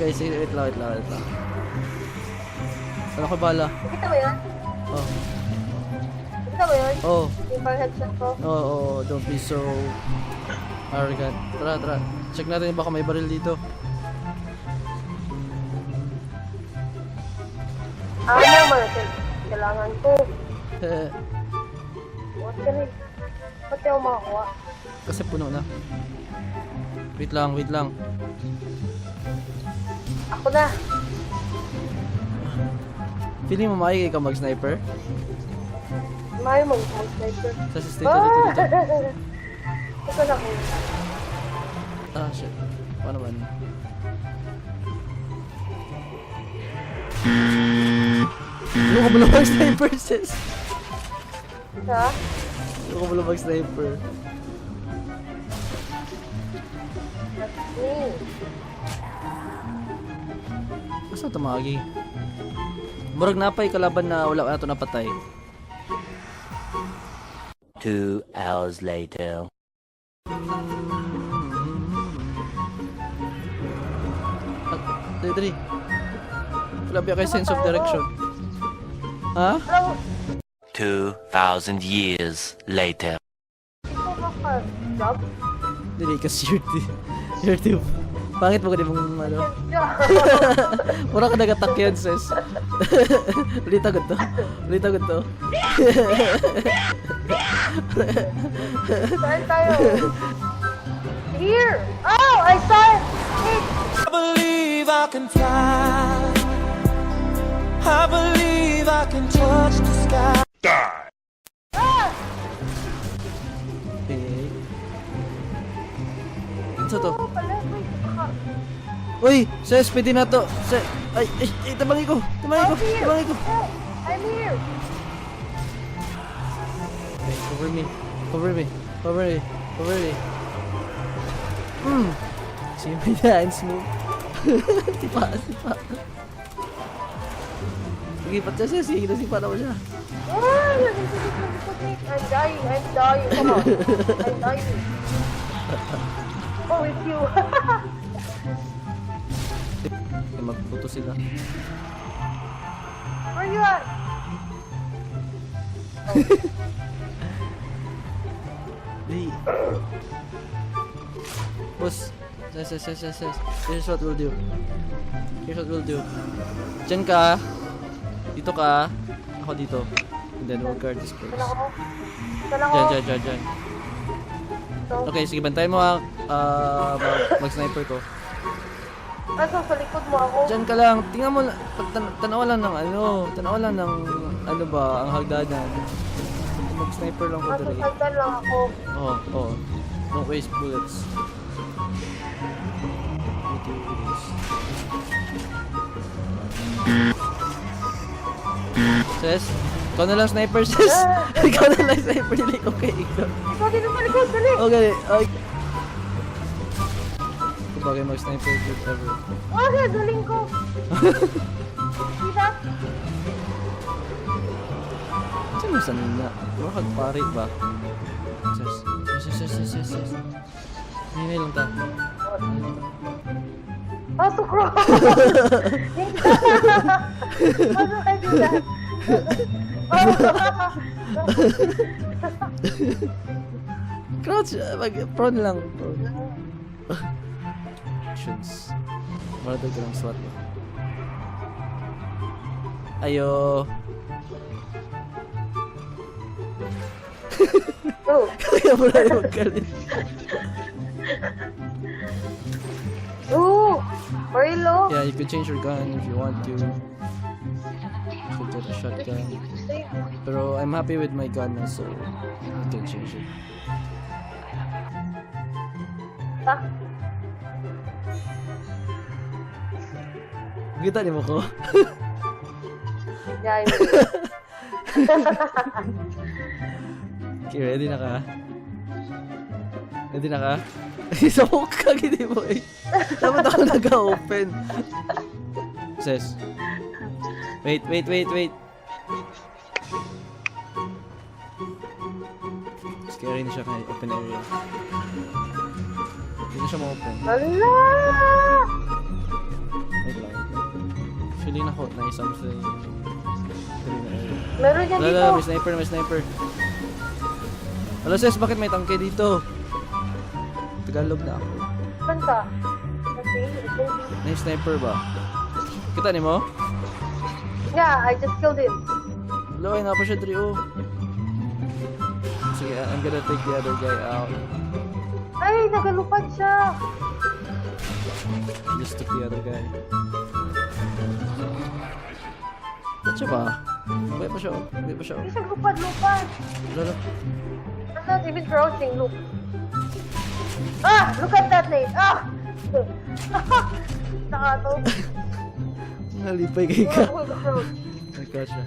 Okay, sige, wait lang, wait lang, wait lang. Ano ko bala? Nakita mo yun? Oh, Nakita mo yun? oh, Yung fire headshot ko. Oh, don't be so arrogant. Tara, tara. Check natin baka may baril dito. Ah, ano man, kailangan ko. Eh, What can I... Ba't di ako makakuha? Kasi puno na. Wait lang, wait lang. Ako na. Feeling mo maigay ka mag-sniper? Mayo mag-sniper. Sa dito, dito, dito. Ito na ko. Ah, shit. Paano ba? Ano ka ba mag-sniper, sis? Ha? Ano ka ba mag-sniper? That's me. Basta tumagi. Murag napay kalaban na wala na to napatay. 2 hours later. Ah, dali, dali. Wala ba kay sense of direction? Ha? Hello? 2,000 years later. Ikaw ba ka job? Dili kasi you're too pangit mo ka mong ano. Mura ka nagatakyan, sis. Ulit agad to. Ulit agad to. Saan tayo? Here! Oh! I saw it! It! I believe I can fly. I believe I can touch the sky. Okay. Ano to? Oh, pala. Wait, baka. Uy! Sis, pwede na to. Sis, ay, ay, ay, tabangi ko. Tabangi ko. I'm here! Tabangi ko. Oh, I'm here! Okay, cover me. Cover me. Cover me. Cover me. See my dance move. Sipa, sipa. Sige, pat siya, sis. Sige, nasipa na mo siya. Ah! I'm dying! I'm dying! Come on! I'm dying! Oh, it's you! Magputo sila. Where you at? Di. Boss. Sis, sis, sis, sis, sis. Here's what we'll do. Here's what we'll do. Diyan ka. Dito ka. Ako dito. And then we'll guard this place. Saan ako? Saan ako? Diyan, diyan, diyan, diyan. Ito. Okay, sige, bantayan mo ah, mag-sniper ko. Ah, so, sa likod mo ako. Diyan ka lang. Tingnan mo, tanaw lang ng ano, tanaw lang ng ano ba, ang hagdanan. Mag-sniper lang ko Ah, so, dali. saan lang ako. Oh. Don't waste bullets. Need to do this. Sis, ikaw na lang sniper, sis. Ikaw na lang sniper, dili ko kay ikaw. Ikaw dito sa likod, dali! Okay. Kung bagay mag-sniper, good ever. Oh, galing ko! See that? Saan mo sa nina? Baka kagpari ba? Sis, sis, sis, sis, sis, sis. Hinay lang ta. Oh, so close! How do I do that? Oh. Crouch! Mag prone lang. Prone. Actions. Maratag ka lang SWAT ba? Ayo. Oh. Kaya mo na yung magkalit. Ooh! Barilo! Yeah, you could change your gun if you want to. You could get a shotgun. Pero I'm happy with my gun na, so I can change it. Ta? Kita ni mo ko? Yeah, I mean. Okay, ready na ka? Ready na ka? Sa ka, gini mo eh. Dapat ako nag-open. Sis. Wait, wait, wait, wait. Scary na siya kahit open area. Hindi na siya ma-open. Hala! nako na something. Diri na area. Meron yan Wala, dito. wala, may sniper, may sniper. Wala, sis, bakit may tangke dito? Tagalog na ako. Saan ka? Okay. May sniper ba? Kita ni mo? Yeah, I just killed him. Wala, ay, napa siya diri, oh. Sige, I'm gonna take the other guy out. Ay, nagalupad siya. Just took the other guy. Ba't siya ba? Wait pa siya, oh. Wait pa siya, oh. Hindi siya lupad-lupad. Wala, wala. I'm not even crouching, look. Ah! Look at that, Nate! Ah! Nakato. Nalipay kay ka. Wala ko crouch. Nag-crouch siya.